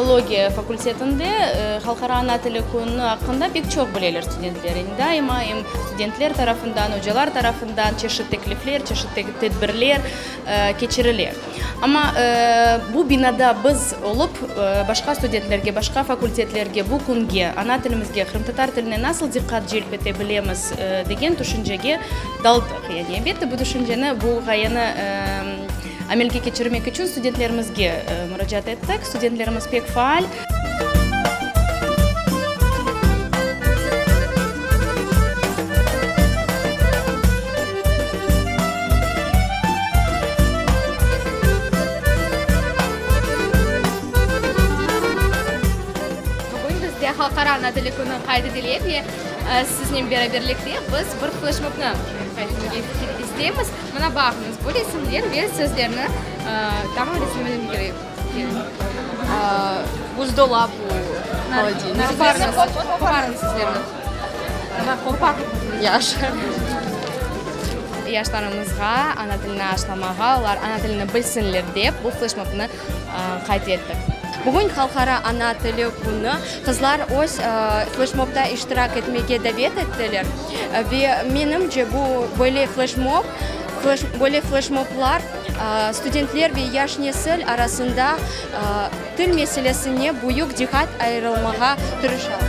Filologiya fakultetinde Halqara ana tili künü aqqında pek çoq bileler studentler. Yani daima em studentler tarafından, ocalar tarafından çeşit teklifler, çeşit tedbirler keçirile. Amma bu binada biz olıp, başqa studentlerge, başqa fakultetlerge bu künge, ana tilimizge, qırımtatar tiline nasıl diqqat celp ete bilemiz degen tüşüncege daldıq. Yani, elbette, bu tüşünceni, bu ğayeni amelge keçirmek içün studentlerimizge muracaat ettik. Studentlerimiz pek faal. Bugün bizde Halqara ana tili künü qayd etile ve siznen beraberlikte biz bir fleşmobnı qayd etmege isteymiz. Mına baqıñız, bu resimler ve sözlerni tamam resimlerden kerek. Buzdolap bu, holodilnik. Qoparıñız sözlerni. Yaş. Yaşlarımızğa ana tilini aşlamağa, olar ana tilini bilsinler dep, bu fleşmobnı qayd ettik. Bugün Halqara ana tili künü. Qızlar öz fleşmobda iştirak etmege davet ettiler. Ve menimce, bu böyle fleşmob, böyle fleşmoblar studentler ve yaş nesil arasında til meselesine büyük diqqat ayırılmağa tırışa.